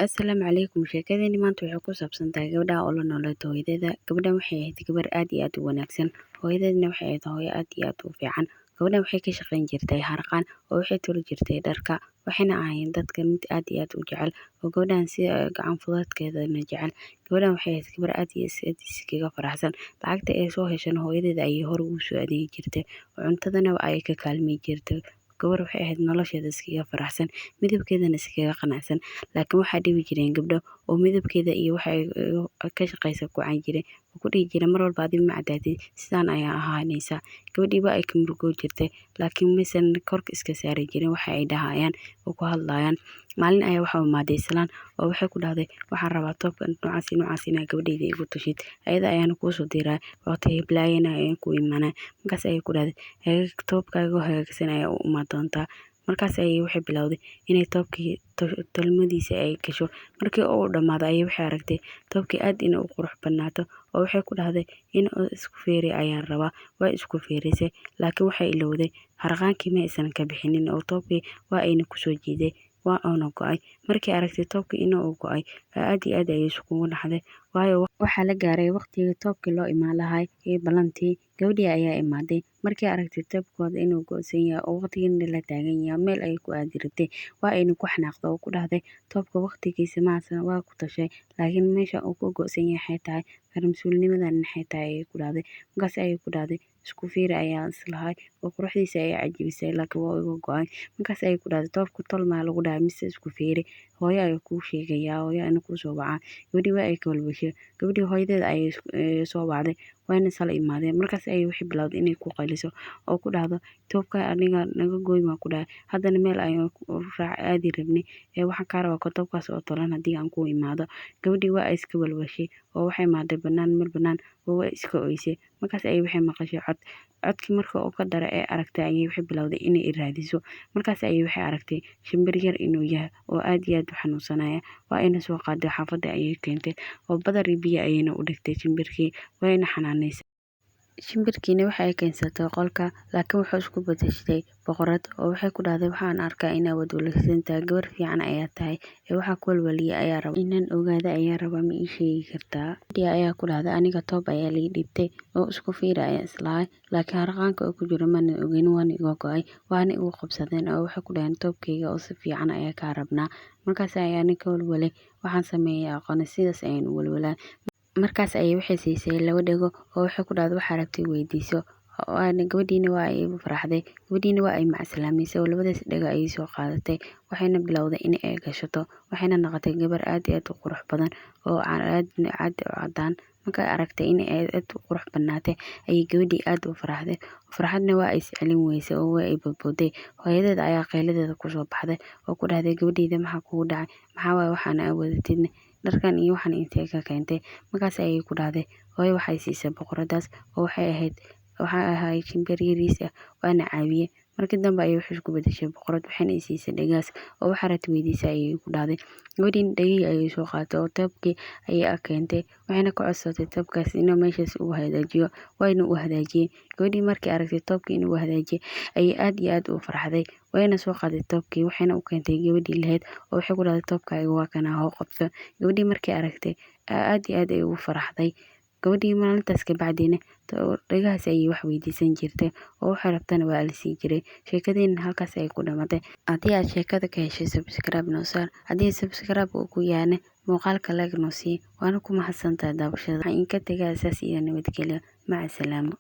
Asalaamu calaykum. Sheekadeeni maanta waxay ku saabsan tahay gabadha oo la noolayd hooyadeeda. Gabadhan waxay ahayd gabar aad iyo aad u wanaagsan. Hooyadeedna waxay ahayd hooyo aad iyo aad u fiican. Gabadhan waxay ka shaqayn jirtay harqaan oo waxay toli jirtay dharka, waxayna ahaayeen dadka mid aad iyo aad u jecel oo gabadhan si gacan fudaydkeedana jecel. Gabadhan waxay ahayd gabar aad iyo aad iskaga faraxsan. Lacagta ay soo heshana hooyadeeda ayay hore ugu soo adeegi jirtay oo cuntadana ay ka kaalmay jirtay. Gabar waxay ahayd nolosheeda iskaga faraxsan, midabkeedana iskaga qanacsan, laakiin waxaa dhibi jireen gabdho oo midabkeeda iyo waxa ay ka shaqaysa ku caan jireen oo ku dhihi jireen mar walba adiga ma cadaatid, sidaan ayaa ahaanaysaa. Gabadhiiba ay ka murugoo jirtay, laakiin maysan korka iska saari jirin waxa ay dhahayaan oo ku hadlayaan. Maalin ayaa waxaa imaaday islaan oo waxay ku dhahday, waxaan rabaa toobka noocaas iyo noocaas inaa gabadhayda igu tushid, ayada ayaana kuusoo diraa waqti heblaayana ayaan ku imaanaa. Markaas ayay ku dhahday, toobkaaga oo hagaagsan ayaa u imaan doontaa. Markaas ayay waxay bilowday inay toobkii tolmadiisa ay gasho. Markii uu dhammaado ayay waxay aragtay toobkii aad inuu u qurux badnaato oo waxay ku dhahday in isku feeri ayaan rabaa. Waa isku feerisay, laakiin waxay ilowday harqaankii ma aysan ka bixinin oo toobkii waa ayna kusoo jiiday, waa uuna go'ay. Markii aragtay toobkii inuu go'ay, aad iyo aad ayay iskugu naxday, waayo waxaa la gaaray waqtigii toobkii loo imaan lahaa ee ballantii. Gabadhii ayaa imaaday. Markii aragtay toobkooda inuu go'san yahay oo waqtigiina la taagan yahay, meel ayay ku aadi rabtay, waa ayna ku xanaaqday oo ku dhahday, toobka waqtigiisa maasan waa ku tashay, laakiin meesha uu ku go'san yahay waxay tahay mas-uulnimadan maxay tahay, ayay ku dhahday. Markaas ayay ku dhahday, isku fiiri ayaan islahay oo quruxdiisa ayay cajibisay, laakiin waa iga go'ay. Markaas ayay ku dhahday, toobka tol maa lagu dhahay mise isku fiiri? Hooyo ayuu kuu sheegayaa, hooyo ayna kuu soo wacaa. Gabadhii waa ay ka walwashay. Gabadhii hooyadeed ayay soo wacday, wayna sala imaadeen. Markaas ayay waxay bilowday inay ku qayliso oo ku dhahdo, toobka aniga naga gooy maa ku dhahay, haddana meel ayaan raac aadi rabnay ee waxaan kaa rabaa toobkaas oo tolan haddii aan kuu imaado. Gabadhii waa ay iska walwashay oo waxay imaaday banaan, meel banaan, oo waa iska oysay. Markaas ayay waxay maqashay cod. Codkii marka uu ka daray ee aragtay ayay waxay bilowday inay raadiso. Markaas ayay waxay aragtay shimbir yar inuu yahay oo aad iyo aad u xanuunsanaya. Waa ayna soo qaaday, xaafadda ayay keentay oo badar iyo biyo ayayna u dhigtay shimbirkii, wayna xanaanaysay. Shimbirkiina waxa ay keensatay qolka, laakiin wuxuu isku bedeshay boqorad oo waxay ku dhahday, waxaan arkaa inaa wadwalwalsan tahay, gabar fiican ayaa tahay ee waxaa ku walwaliya ayaa raba inaan ogaada ayaa rabaa, ma ii sheegi kartaa? Gabadhii ayaa ku dhahday, aniga toob ayaa lii dhiibtay oo isku fiiri ayaa islahay, laakiin harqaanka oo ku jiro mana ogeyn, waana iga go'ay, waana igu qabsadeen oo waxay ku dhaheen toobkayga oo si fiican ayaa kaa rabnaa. Markaas ayaa aniga ka walwalay, waxaan sameeyay aqoon, sidaas ayaan u walwalaa. Markaas ayay waxay siisay laba dhego oo waxay ku dhahday, waxaa rabtay weydiiso. Gabadhiina waa ay faraxday. Gabadhiina waa ay macsalaameysay oo labadaas dhego ayay soo qaadatay, waxayna bilowday in ay gashato, waxayna noqotay gabar aad iyo aad u qurux badan oo aad aad u cadaan. Markay aragtay in ay aad u qurux badnaatay ayay gabadhii aad u faraxday. Farxadna waa ay iscelin weysay oo waa ay boodbooday. Hooyadeed ayaa qayladeeda kusoo baxday oo ku dhahday, gabadheyda maxaa kugu dhacay? Maxaa waaye waxaan aa wadatidna? Dharkan iyo waxaan intee ka keentay? Markaas ayay ku dhahday, hooyo waxay siisay boqoradaas oo waxay ahayd waxaa ahay shimbir yariis ah, waana caawiyey. Markii dambe ayay waxay isku bedeshay boqorad, waxayna i siisay dhegaas oo waxaa rabtay weydiisa, ayay ku dhahday. Gabadhiina dhegihii ayay soo qaadatay oo toobkii ayay keentay, waxayna ka codsatay toobkaas inuu meeshaas u hagaajiyo, wayna u hagaajiyey. Gabadhii markii aragtay toobkii inuu hagaajiyey ayay aad iyo aad u farxday, wayna soo qaaday toobkii, waxayna u keentay gabadhii lahayd oo waxay ku dhahday, toobkaaga waa kana, hoo qabso. Gabadhii markii aragtay aad iyo aad ayay ugu faraxday. Gabadhii maalintaas ka bacdina dhagahaas ayay wax weydiisan jirtay oo waxay rabtana waa la sii jiray. Sheekadeena halkaas ayay ku dhamaatay. Haddii aad sheekada ka heshay, subscribe noo saar. Haddii subscribe uu ku yahayna, muuqaalka like noo sii. Waana ku mahadsantahay daawashada. Waxaan idinka tegaa saas iyo nabadgelyo. Maca salaamo.